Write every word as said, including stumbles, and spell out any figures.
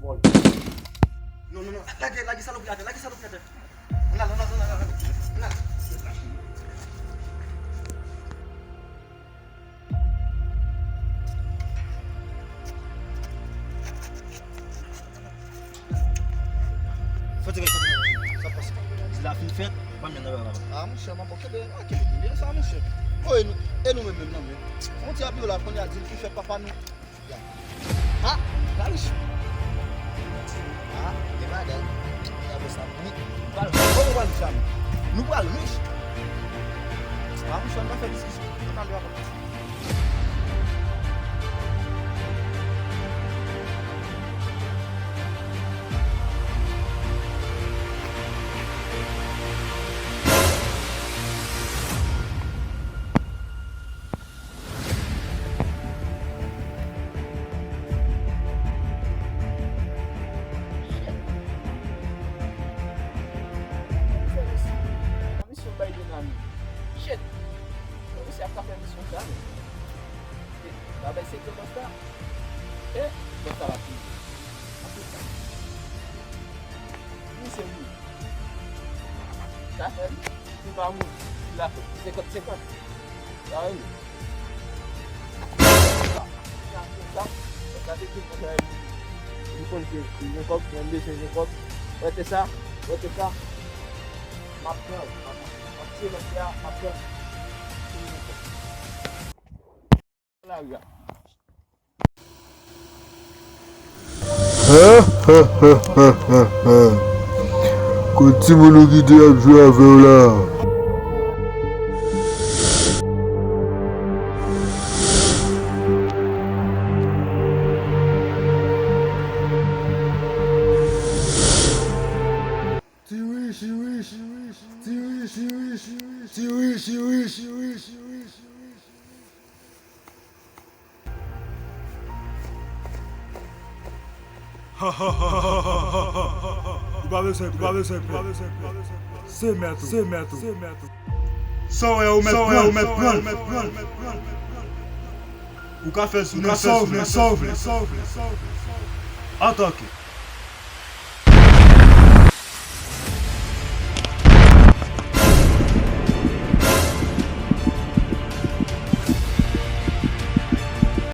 Non, non, non, lage, lage salopri atè, lage salopri atè. Ann al, ann al, ann al, ann al, ann al. Fò tirè, fò tirè. Sa pase. Di la fin fèt, pa m nan la. Ah, monchè, m ap kenbe, ah, kenbe, kenbe sa, monchè. Oh, e nou, e nou menm, menm, non, men. Fon ti ap yo la, kounye a di l fin fèt, papa nou. Ya. Ah, la rich. Ah, gen bagay. Gade sa, nou pral, nou pral rich, ami. Nou pral rich. Ah, monchè, nou pa fè diskisyon. Ann ale avè m. Misyon bay de nan men. Shit! Komisè ap ka fè misyon sa, men. E, pa bay sekrè bòs la. E, bòs la pa fini. Anpil sa. Misye mouri. Sa fè m, si m pa mouri, la fè senkant senkant. Sa vre. Sa, sa, sa, sa se tout bagay. M konn ke m gen kòb, mwen bezwen gen kòb. Wè te sa, wè te sa. M ap pran l, m ap, m ap tiye lòt la, m ap pran l. Lari a. Kot timoun ou kite y ap jwe avè w la? Ti Rich, Ti Rich, Ti Rich, Ti Rich, Ti Rich, Ti Rich, Ti Rich, Ti Rich, Ti Rich, Ti Rich. Ou pa bezwen pè, ou pa bezwen pè. Se mèt ou, se mèt ou, se mèt ou. Sa w wè, ou mèt pran l, ou mèt pran l. Ou ka fè jounen sa w vle, sa w vle. Antanke